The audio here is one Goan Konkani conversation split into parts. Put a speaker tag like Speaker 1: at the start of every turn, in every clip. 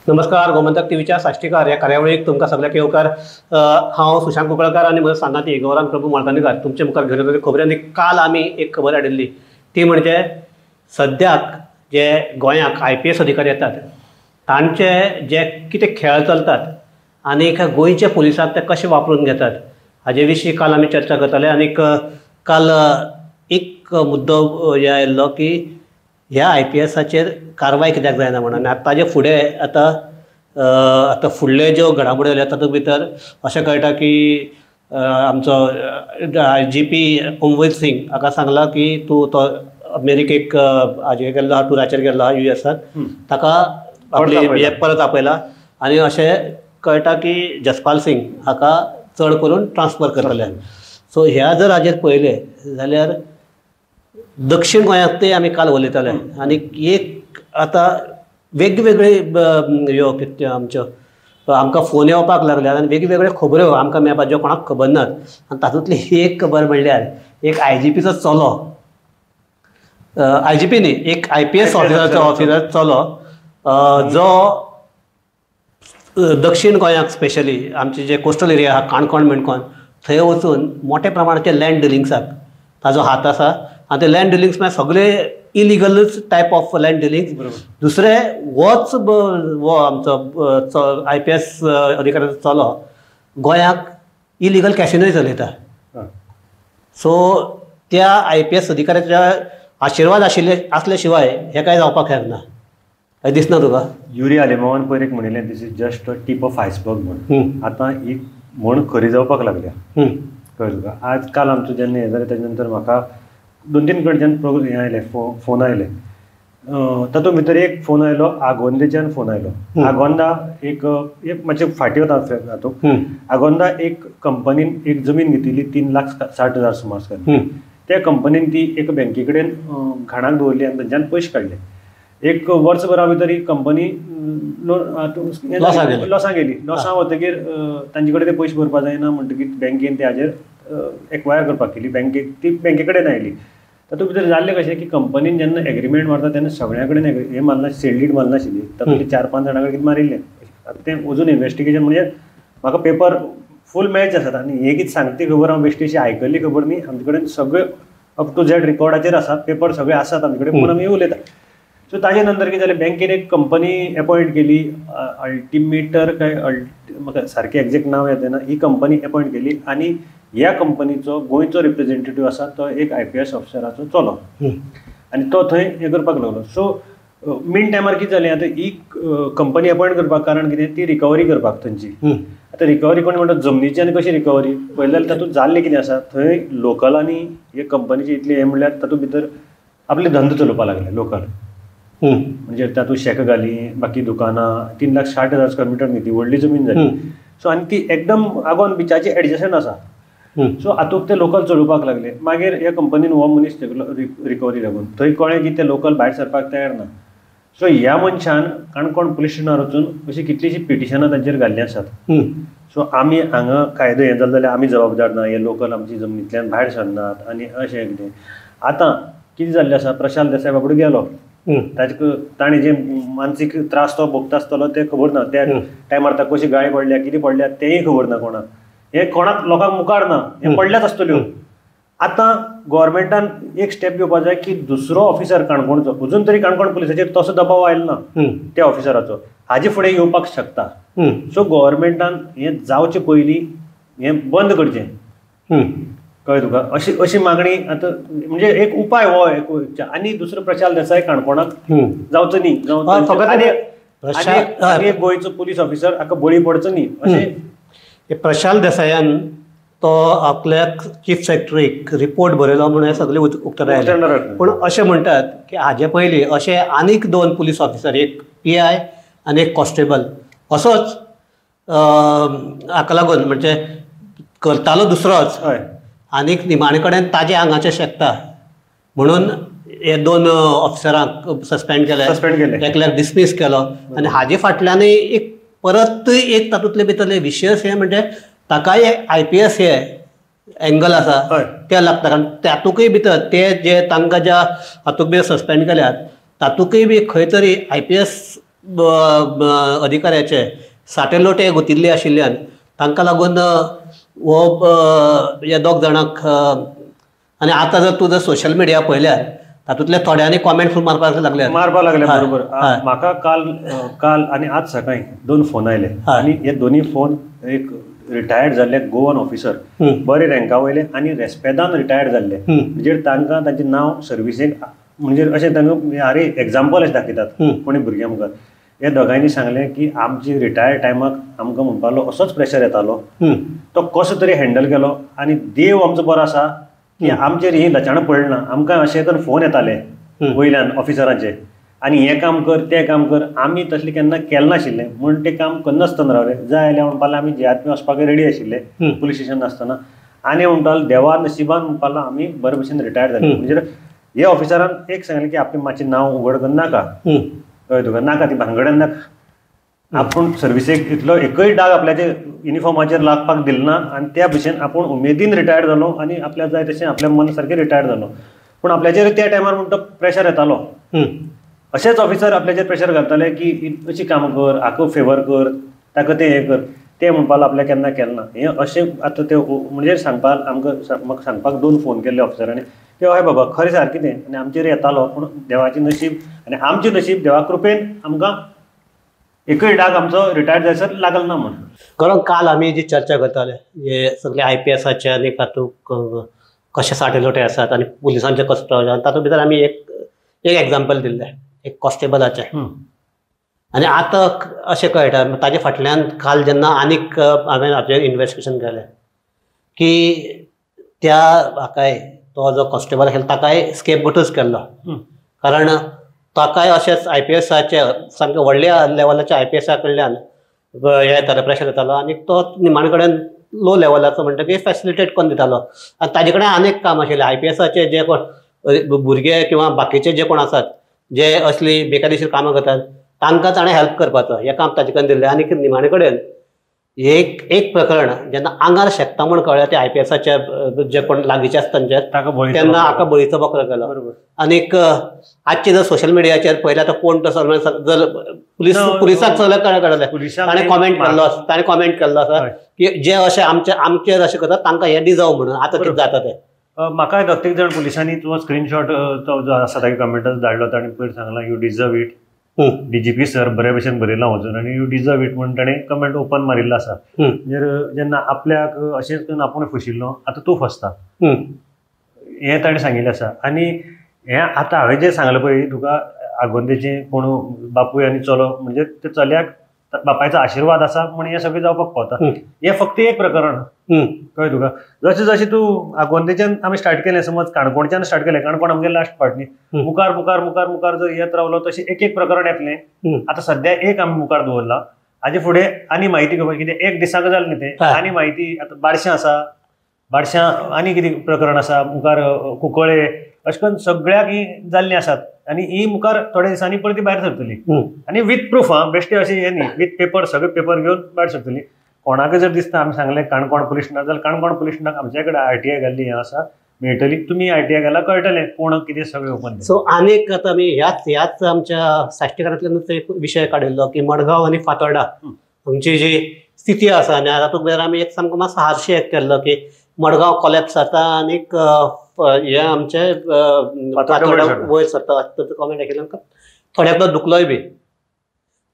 Speaker 1: नमस्कार, गोमंतक टीव्हीच्या साश्टीकार ह्या कार्यावळीक तुमकां सगळ्यांक येवकार. हांव सुशांत कुंकळकार आनी म्हजो सांगाती गौरांग प्रभू माळतानीकार तुमचे मुखार घेवन येतले खबरी. आनी काल आमी एक खबर हाडिल्ली ती म्हणजे सद्याक जे गोंयाक IPS अधिकारी येतात तांचे जे कितें खेळ चलतात आनी गोंयच्या पुलिसांक ते कशे वापरून घेतात हाजे विशीं काल आमी चर्चा करताले. आनी काल एक मुद्दो हे आयिल्लो की ह्या IPSाचेर कारवाय कित्याक जायना म्हणून. आनी ताजे फुडें आतां आतां फुडले ज्यो घडामोडी जाल्या तातूंत भितर अशें कळटा की आमचो IGP Omveer Singh हाका सांगलां की तूं तो अमेरिकेक हाजेर गेल्लो आहा, टुराचेर गेल्लो आहा USाक, ताका आपले परत आपयला. आनी अशें कळटा की जसपाल सिंग हाका चड करून ट्रान्सफर करतले. सो ह्या जर हाजेर पळयलें जाल्यार दक्षिण गोंयांत ते आमी काल उलयताले आनी एक आतां वेगवेगळे ह्यो कितें आमच्यो आमकां फोन येवपाक लागल्यात आनी वेगवेगळ्यो खबऱ्यो आमकां मेळपाक ज्यो कोणाक खबर नात. आनी तातूंतली एक खबर म्हणल्यार एक IGPचो चलो, IGP न्ही, एक IPS ऑफिसर चलो जो दक्षिण गोंयाक स्पेशली आमचे जे कोस्टल एरिया आहा काणकोण मेणकोण थंय वचून मोठ्या प्रमाणाचे लँड डिलिंग्साक ताजो हात आसा. आनी ते लँड डिलिंग्स म्हळ्यार सगळे इलिगलूच टायप ऑफ लँड डिलिंग्स. दुसरें होच हो आमचो IPS अधिकाऱ्याचो चलो गोंयाक इलिगल कॅसिनोय चलयता. सो त्या IPS अधिकाऱ्याच्या आशिर्वाद आशिल्ले आसल्या शिवाय हें कांय जावपाक शकना अशें दिसना तुका?
Speaker 2: युरी आलेमावान पयर एक म्हणिल्लें, this is just a tip of iceberg म्हूण. आतां ही म्हण खरी जावपाक लागल्या. कळ्ळें तुका? आज काल आमचो जेन्ना हें जालें ताजे नंतर म्हाका 2-3 कडच्यान हें आयलें, फोन आयले. तातूंत भितर एक फोन आयलो आगोंदेच्यान फोन आयलो. आगोंदा एक मातशें फाटीं वता हातूंत. आगोंदा एक कंपनीन एक जमीन घेतिल्ली 3,60,000 सुमार स्क्वेअर. त्या कंपनीन ती एक बँके कडेन घाणाक दवरली आनी थंयच्यान पयशे काडले. एक वर्सभरा भितर ही कंपनी लॉसां गेली. लॉसां वतकीर तांचे कडेन ते पयशे भरपाक जायना म्हणटकीर बँकेन ते हाजेर एक्वायर करपाक केली. बँकेक ती बँके कडेन आयली. तातूंत भितर जाल्लें कशें की कंपनीन जेन्ना एग्रीमेंट मारता तेन्ना सगळ्यां कडेन हें मारना, सेल डीड मारनाशिल्ली. तातूंतले 4-5 जाणां कडेन कितें मारिल्लें. आतां तें अजून इन्वेस्टिगेशन म्हणजे म्हाका पेपर फूल मॅच आसात आनी हें कितें सांगता ती खबर हांव बेश्टी अशी आयकल्ली खबर न्ही. आमचे कडेन सगळे अप टू झॅड रिकॉर्डाचेर आसा, पेपर सगळे आसात आमचे कडेन, पूण आमी उलयता. सो ताजे नंतर कितें जालें, बँकेन एक कंपनी एपॉयंट केली, अल्टिमेटर काय म्हाका सारकें एग्जॅक्ट नांव येतना, ही कंपनी एपॉयंट केली आनी ह्या कंपनीचो गोंयचो रिप्रेझेंटेटीव आसा तो एक IPS ऑफिसराचो चलो आनी तो थंय हें करपाक लागलो. सो मेन टायमार कितें जालें, आतां ही कंपनी एपॉयंट करपाक कारण कितें, ती रिकवरी करपाक थंयची. आतां रिकवरी कोण म्हणटा जमनीची आनी कशी रिकवरी पळयलें जाल्यार तातूंत जाल्लें कितें आसा, थंय लोकलांनी हे कंपनीची इतली हें म्हणल्यार तातूंत भितर आपले धंदो चलोवपाक लागले लोकल. म्हणजे तातूंत शेक घाली, बाकी दुकानां, 3,60,000 स्क्वेअर मिटर न्ही ती व्हडली जमीन जाली. सो आनी ती एकदम आगोंद बिचाची एडजसंट आसा. सो हातूंत ते लोकल चलोवपाक लागले. मागीर ह्या कंपनीन हो मनीस रिकवरी लागून थंय कळ्ळें की ते लोकल भायर सरपाक तयार ना. सो ह्या मनशान काणकोण पुलीस स्टेशनार वचून अशीं कितलींशीं पिटिशनां तांचेर घाल्लीं आसात. सो आमी हांगा कायदो हें जालें जाल्यार आमी जबाबदार ना, हे लोकल आमची जमनींतल्यान भायर सरनात आनी अशें कितें. आतां कितें जाल्लें आसा, प्रशांत देसाय बाबडो गेलो, ताजे ताणें जे मानसीक त्रास तो भोगता आसतलो तें खबर ना. त्या टायमार ताका कशी गाळी पडल्या, कितें पडल्या तेंय खबर ना कोणाक. हें कोणाक लोकांक मुखार ना, हें पडल्याच आसतल्यो. आतां गोवोरमेंटान एक स्टेप घेवपाक जाय की दुसरो ऑफिसर काणकोणचो, अजून तरी काणकोण पुलिसाचेर तसो दबाव आयलो ना त्या ऑफिसराचो, हाजे फुडें येवपाक शकता. सो गोवोरमेंटान हें जावचे पयलीं हें बंद करचें. कळ्ळें तुका? अशी अशी मागणी आतां म्हणजे एक उपाय हो एक. आनी दुसरो प्रशाल देसाय काणकोणाक जावचो न्ही, आनी एक गोंयचो पुलीस ऑफिसर हाका बळी पडचो न्ही अशें.
Speaker 1: प्रशाल देसायान तो आपल्याक चीफ सेक्रेटरीक रिपोर्ट बरयलो म्हणून हें सगळें उक्तडार आयलें. पूण अशें म्हणटात की हाजे पयलीं अशे आनीक 2 पुलीस ऑफिसर, एक PI आनी एक कॉन्स्टेबल, असोच हाका लागून म्हणजे करतालो दुसरोच आनीक निमाणे कडेन ताजे आंगाचें शेकता म्हणून हे 2 ऑफिसरांक सस्पेंड केले, एकल्याक डिसमीस केलो. आनी हाजे फाटल्यानय एक परत एक तातूंतले भितरले विशयस हें म्हणजे ताकाय IPS हे एंगल आसा ते लागता, कारण तातूंकय भितर ते जे तांकां ज्या हातूंत बी सस्पेंड केल्यात तातूंकय बी खंय तरी IPS अधिकाऱ्याचे साठे लोटे गुतिल्ले आशिल्ल्यान तांकां लागून हो ह्या दोग जाणांक. आनी आतां जर तूं जर सोशल मिडिया पळयल्यार तातूंतल्या थोड्यांनी कॉमेंट मारपाक लागले,
Speaker 2: मारपाक लागले. बरोबर. म्हाका काल काल आनी आज सकाळी 2 फोन आयले आनी हे दोनी फोन एक रिटायर्ड जाल्ले गोवन ऑफिसर, बरे रँका वयले आनी रेस्पेदान रिटायर्ड जाल्ले, म्हणजे तांकां तांचें नांव सर्विसेक म्हणजे अशें तांकां अरे एग्जाम्पल अशें दाखयतात कोणी भुरग्यां मुखार. हे दोगांयनी सांगलें की आमची रिटायर्ड टायमाक आमकां म्हणपालो असोच प्रेशर येतालो, तो कसो तरी हँडल केलो आनी देव आमचो बरो आसा की आमचेर ही लचाणां पडली ना. आमकां अशें करून फोन येताले वयल्यान ऑफिसरांचे आनी हें काम कर तें काम कर, आमी तसलें केन्ना केलें नाशिल्लें म्हूण तें काम करनासतना रावले. जाय जाल्यार म्हणपाक आमी जे आर पी वचपाक रेडी आशिल्ले पुलीस स्टेशन आसतना. आनी म्हणटालो देवा नशिबान म्हणपाक आमी बरे भशेन रिटायर्ड जाले. म्हणजे हे ऑफिसरान एक सांगलें की आपलें मातशें नांव उगड करनाका, कळ्ळें तुका, नाका ती भानगड्यान नाका, आपूण सर्विसेक इतलो एकय डाग आपल्याचे युनिफॉर्माचेर लागपाक दिलो ना आनी त्या भशेन आपूण उमेदीन रिटायर्ड जालो आनी आपल्याक जाय तशें आपल्या मन सारकें रिटायर्ड जालो. पूण आपल्याचेर त्या टायमार म्हणटा प्रेशर येतालो, अशेच ऑफिसर आपल्याचेर प्रेशर घालताले की अशी कामां कर, हाका फेवर कर, ताका तें हें कर, तें म्हणपाक आपल्याक केन्ना केलें ना. हें अशें आतां तें म्हणजे सांगपाक आमकां म्हाका सांगपाक 2 फोन केल्ले ऑफिसरांनी की हय बाबा खरें सारकें तें आनी आमचेर येतालो, पूण देवाचें नशीब आनी आमचें नशीब देवा कृपेन आमकां एकय डाग आमचो रिटायर्ड जायसर लागल ना म्हूण.
Speaker 1: कारण काल आमी जी चर्चा करताले हे सगळे IPSाचे आनी तातूंत कशे साठे लोटे आसात आनी पुलिसांचे कशें प्रयोजन, तातूंत भितर आमी एक एग्जाम्पल दिल्लें एक कॉन्स्टेबलाचें. आनी आतां अशें कळटा ताजे फाटल्यान काल जेन्ना आनीक हांवें हाजेर इन्वेस्टिगेशन केलें की त्या हाकाय तो जो कॉन्स्टेबल आशिल्लो ताकाय स्केपगोटूच केल्लो, कारण ताकाय अशेंच IPSाचे सामकें व्हडल्या लेवलाच्या IPSा कडल्यान हें येतालें, प्रेशर येतालो आनी तो निमाणे कडेन लो लेवलाचो म्हणटकीर फॅसिलिटेट करून दितालो. आनी ताजे कडेन आनीक काम आशिल्लें IPSाचे जे कोण भुरगे किंवा बाकीचे जे कोण आसात जे असली बेकायदेशीर कामां करतात तांकां ताणें हेल्प करपाचो हें काम ताजे कडेन दिल्लें. आनी निमाणे कडेन एक एक प्रकरण जेन्ना आंगार शेकता म्हूण कळ्ळें ते IPSाचे जे कोण लागींचे आसता तांचे तेन्ना हाका बळीचो बकरो केलो. आनीक आजचे जर सोशल मिडियाचेर पळयल्यार आतां कोण तो जर पुलिसाक सगळें कळ्ळें, ताणें कॉमेंट केल्लो आसा, ताणें कॉमेंट केल्लो आसा की जे अशें आमचे आमचेर अशें करतात तांकां हें डिजर्व म्हणून आतां कितें जाता तें.
Speaker 2: म्हाका प्रत्येक जाण पुलिसांनी तुजो स्क्रीनशॉट तो जो आसा तागे कमेंटाचो धाडलो, ताणें पयर सांगलां you deserve it, DGP sir बरे भशेन बरयलां वचून आनी you deserve it म्हूण ताणें कमेंट ओपन मारिल्लो आसा. म्हणजे जेन्ना आपल्याक अशेंच करून आपूण फशिल्लो आतां तूं फसता हें ताणें सांगिल्लें आसा. आनी हें आतां हांवें जें सांगलें पळय तुका आगोंदेचें कोण बापूय आनी चलो, म्हणजे त्या चल्याक बापायचो आशिर्वाद आसा म्हूण हें सगळें जावपाक पावता. हें फक्त एक प्रकरण, कळ्ळें तुका. जशें जशें तूं आगोंदेच्यान आमी स्टार्ट केलें, समज काणकोणच्यान स्टार्ट केलें, काणकोण आमगेलें लास्ट पार्ट न्ही, मुखार मुखार मुखार मुखार जर येत रावलो तशें एक एक प्रकरण येतलें. आतां सद्या एक आमी मुखार दवरला, हाजे फुडें आनी म्हायती घेवपाक कितें एक दिसाक जालें न्ही तें, आनी म्हायती आतां बारशां आसा, बारशां आनी कितें प्रकरण आसा मुखार, कुंकळे, अशें करून सगळ्याक ही जाल्लीं आसात आनी ही मुखार थोड्या दिसांनी परती भायर सरतली आनी विथ प्रूफ. हा बेश्टे अशें हें न्ही, विथ पेपर सगळे पेपर घेवन भायर सरतली. कोणाकय जर दिसता आमी सांगलें काणकोण पुलीस स्टेशनाक जाल्यार काणकोण पुलीस स्टेशनाक आमच्या कडेन RTI घाल्ली हें आसा मेळटली, तुमी RTI घाल्यार कळटलें कोण कितें सगळें ओपन.
Speaker 1: सो आनीक आतां आमी ह्याच ह्याच आमच्या साश्टीकारांतल्यानूच एक विशय काडिल्लो की मडगांव आनी फातोर्डा हांगची जी स्थिती आसा आनी तातूंत भितर आमी एक सामको मातसो हारशे एक केल्लो की मडगांव कोलॅप्स जाता आनीक हे आमचे फातोर्डा वयर सरता अशें कॉमेंट आशिल्लो. आमकां थोड्याक तो दुखलोय बी,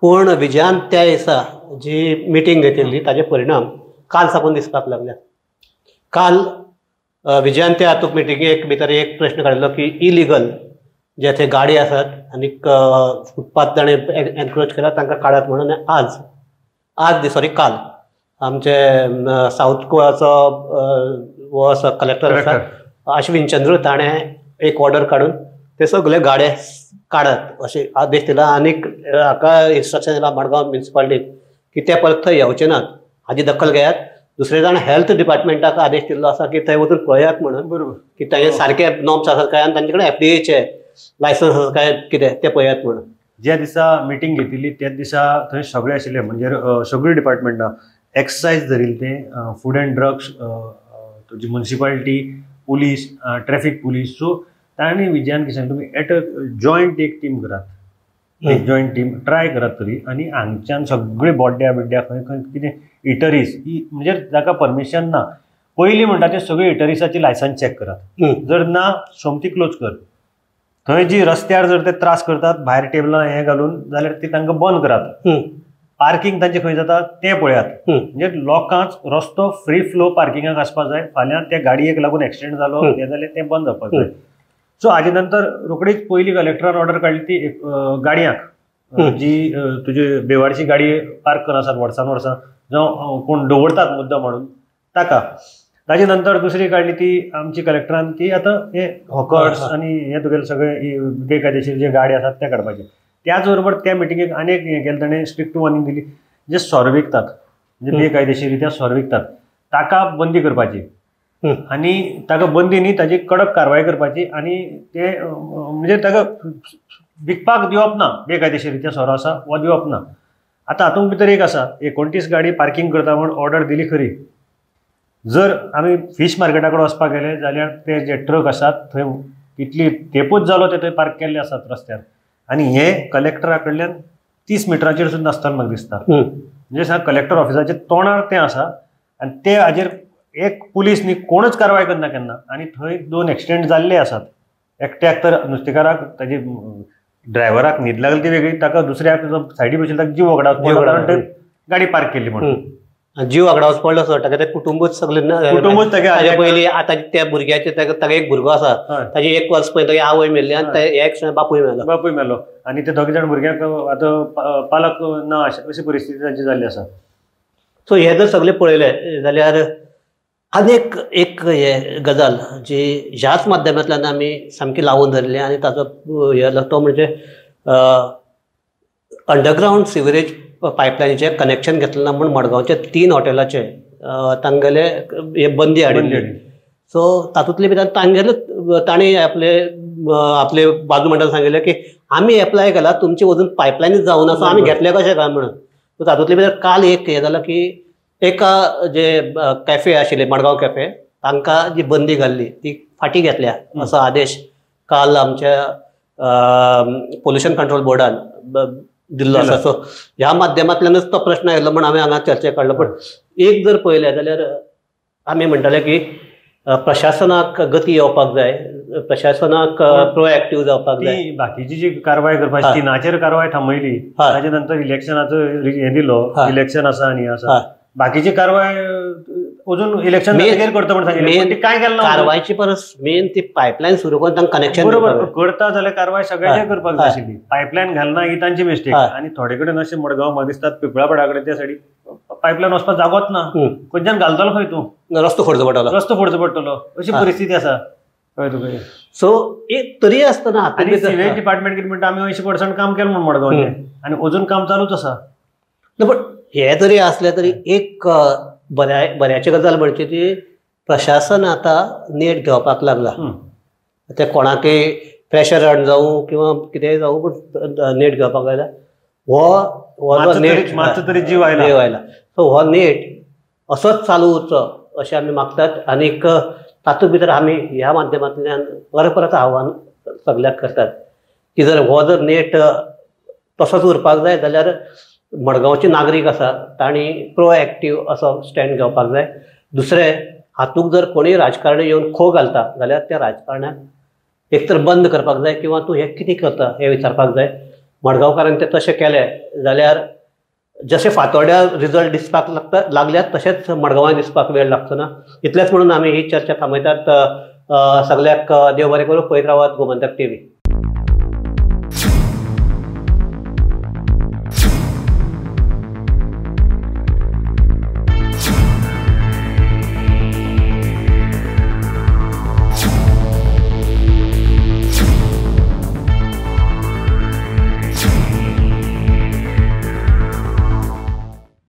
Speaker 1: पूण विजयान त्या दिसा जी मिटींग घेतिल्ली ताजे परिणाम काल साकून दिसपाक लागल्या. काल विजयान त्या हातूंत मिटिंगेक भितर एक प्रश्न काडिल्लो की इलिगल जे थंय गाडी आसात आनीक फुटपाथ ताणें एनक्रोच केला तांकां काडात म्हणून. आज आज सॉरी काल आमचे सावथ गोवाचो हो आसा कलेक्टर आसा अश्विन चंद्र, ताणें एक ऑर्डर काडून ते सगळे गाडे काडात अशें आदेश दिला आनीक हाका इन्स्ट्रक्शन दिला मडगांव म्युनिसिपालिटीक की ते परत थंय येवचे नात हाजी दखल घेयात. दुसरें जाण हेल्थ डिपार्टमेंटाक आदेश दिल्लो आसा की थंय वचून पळयात म्हणून,
Speaker 2: बरोबर,
Speaker 1: की तांचे सारके नॉर्म्स आसात काय आनी तांचे कडेन FDA licence आसा काय कितें तें पळयात म्हणून.
Speaker 2: ज्या दिसा मिटींग घेतिल्ली त्याच दिसा थंय सगळे आशिल्ले, म्हणजे सगळीं डिपार्टमेंटां, एक्सायज धरिल्लें तें, फूड एंड ड्रग्स, तुजी municipality, police, traffic police. So तांणी विजयान कितें सांगलें, तुमी एट अ जॉयंट एक टीम करात, एक जॉयंट टीम ट्राय करात तरी. आनी हांगच्यान सगळे बोड्ड्या बिड्ड्या खंय खंय कितें इटरीज म्हणजे जाका परमिशन ना, पयलीं म्हणटा ते सगळे इटरीसाची लायसन्स चॅक करात, जर ना सोमती क्लोज कर. थंय जी रस्त्यार जर ते त्रास करतात भायर टेबलां हें घालून जाल्यार ती तांकां बंद करात. पार्किंग तांचे खंय जाता तें पळयात. म्हणजे लोकांक रस्तो फ्री फ्लो पार्किंगाक आसपाक जाय. फाल्यां त्या गाडयेक लागून एक्सिडेंट जालो हें जालें तें बंद जावपाक जाय. सो हाजे नंतर रोखडीच पयली कलेक्टरान ऑर्डर काडली ती गाडयांक जी तुजी बेवारशी गाडी पार्क करून आसात वर्सान वर्सां जावं कोण दवरतात मुद्दम म्हणून ताका. ताजे नंतर दुसरी काडली ती आमची कलेक्टरान ती आतां हे हॉकर्स आनी हे तुगेले सगळे बेकायदेशीर जे गाडी आसात ते काडपाचे. त्याच बरोबर त्या मिटिंगेक आनी एक हें केलें ताणें, स्ट्रिक्ट वॉर्निंग दिली, जे सोरो विकतात म्हणजे बेकायदेशीर रित्या सोरो विकतात ताका बंदी करपाची आनी ताका बंदी न्ही ताजी कडक कारवाय करपाची आनी ते म्हणजे ताका विकपाक दिवप ना, बेकायदेशीर रित्या सोरो आसा हो दिवप ना. आतां हातूंत भितर एक आसा 29 गाडी पार्किंग करता म्हूण ऑर्डर दिली खरी, जर आमी फीश मार्केटा कडेन वचपाक गेले जाल्यार ते जे ट्रक आसात थंय कितली तेंपूच जालो ते थंय पार्क केल्ले आसात रस्त्यार आनी हे कलेक्टरा कडल्यान 30 मिटराचेर सुद्दां नासतना म्हाका दिसता. म्हणजे सांग कलेक्टर ऑफिसाचे तोंडार तें आसा आनी ते हाजेर एक पुलीस न्ही कोणूच कारवाय करना केन्ना. आनी थंय 2 एक्सिडेंट जाल्ले आसात, एकट्याक तर नुस्तेकाराक ताजे ड्रायव्हराक न्हीद लागली ती वेगळी, ताका दुसऱ्याक सायडी बशिल्लो ताका जीव वगडावचो कारण थंय गाडी पार्क केल्ली म्हणून
Speaker 1: जीव वगडावचो पडलो सो ताका तें कुटुंबूच सगळें
Speaker 2: कुटुंबूच
Speaker 1: ताजे पयलीं आतां त्या भुरग्याचे ताका एक भुरगो आसा ताजे 1 वर्स पयलीं तागे आवय मेल्ली आनी एक बापूय मेलो,
Speaker 2: बापूय मेलो आनी ते दोग जाण भुरग्यांक आतां पालक ना अशी परिस्थिती तांची जाल्ली आसा.
Speaker 1: सो हे जर सगळें पळयलें जाल्यार आनी एक हे गजाल जी ह्याच माध्यमांतल्यान आमी सामकी लावून धरली आनी ताचो हे तो म्हणजे अंडरग्रावंड सिवरेज पायपलायनीचें कनेक्शन घेतलें ना म्हूण मडगांवचे 3 हॉटेलाचे तांगेले हे बंदी हाडिल्ली. सो तातूंतले भितर तांगेले ताणें आपले आपले बाजू म्हणटा सांगिल्लें की आमी एप्लाय केला तुमची अजून पायपलायनच जावना, सो आमी घेतले कशें काय म्हणून. सो तातूंतले भितर काल एक हें जालां की एका जे कॅफे आशिल्ले मडगांव कॅफे तांकां जी बंदी घाल्ली ती फाटीं घेतल्या असो आदेश काल आमच्या पोल्युशन कंट्रोल बोर्डान दिल्लो आसा. सो ह्या माध्यमांतल्यानच तो प्रश्न आयलो म्हण हांवें हांगा चर्चे काडलो. पण एक जर पळयलें जाल्यार आमी म्हणटाले की प्रशासनाक गती येवपाक जाय, प्रशासनाक प्रोएक्टीव जावपाक जाय.
Speaker 2: बाकीची जी कारवाय करपाची तिनाचेर कारवाय थांबयली, ताजे नंतर इलेक्शनाचो हें दिलो, इलेक्शन आसा आनी आसा बाकीची कारवाय अजून इलेक्शन करता म्हण सांगिल्लें, काय केलें ना
Speaker 1: कारवायची परस मेन ती पायपलायन सुरू करून तांकां कनेक्शन
Speaker 2: बरोबर करता जाल्यार कारवाय सगळ्यांचेर करपाक जाय आशिल्ली. पायपलायन घालना ही तांची मिस्टेक. आनी थोडे कडेन अशें मडगांव म्हाका दिसतात पिंपळापडा कडेन त्या सायडीक पायपलायन वचपाक जागोच ना, खंयच्यान घालतलो खंय तूं,
Speaker 1: रस्तो फोडचो पडटलो,
Speaker 2: रस्तो फोडचो पडटलो अशी परिस्थिती आसा. कळ्ळें तुका?
Speaker 1: सो एक तरी आसतना
Speaker 2: आनी सिवेज डिपार्टमेंट कितें म्हणटा आमी 80% काम केलें म्हूण मडगांवचें आनी अजून काम चालूच आसा.
Speaker 1: पण हे तरी असले तरी एक बऱ्याची गजाल म्हणची ती प्रशासन आतां नेट घेवपाक लागला. ते कोणाकय प्रेशर हाडून जावं किंवा कितेंय जावं पूण नेट घेवपाक लागला. हो नेट
Speaker 2: मातसो तरी जीव आयला,
Speaker 1: जीव आयला. सो हो नेट असोच चालू उरचो अशें आमी मागतात आनीक तातूंत भितर आमी ह्या माध्यमांतल्यान परत परत आव्हान सगल्याक करतात की जर हो जर नेट तसोच उरपाक जाय जाल्यार मडगांवचे नागरीक आसा तांणी प्रोएक्टीव असो स्टँड घेवपाक जाय. दुसरें हातूंत जर कोणूय राजकारणी येवन खो घालता जाल्यार त्या राजकारण्याक एक तर बंद करपाक जाय किंवा तूं हें कितें करता हें विचारपाक जाय. मडगांवकारान तें तशें केलें जाल्यार जशें फातोड्या रिजल्ट दिसपाक लागता लागल्यात तशेंच मडगांवांत दिसपाक वेळ लागचो ना. इतलेंच म्हणून आमी ही चर्चा थांबयतात. सगल्याक देव बरें करूं. पळयत रावात गोमंतक टीव्ही.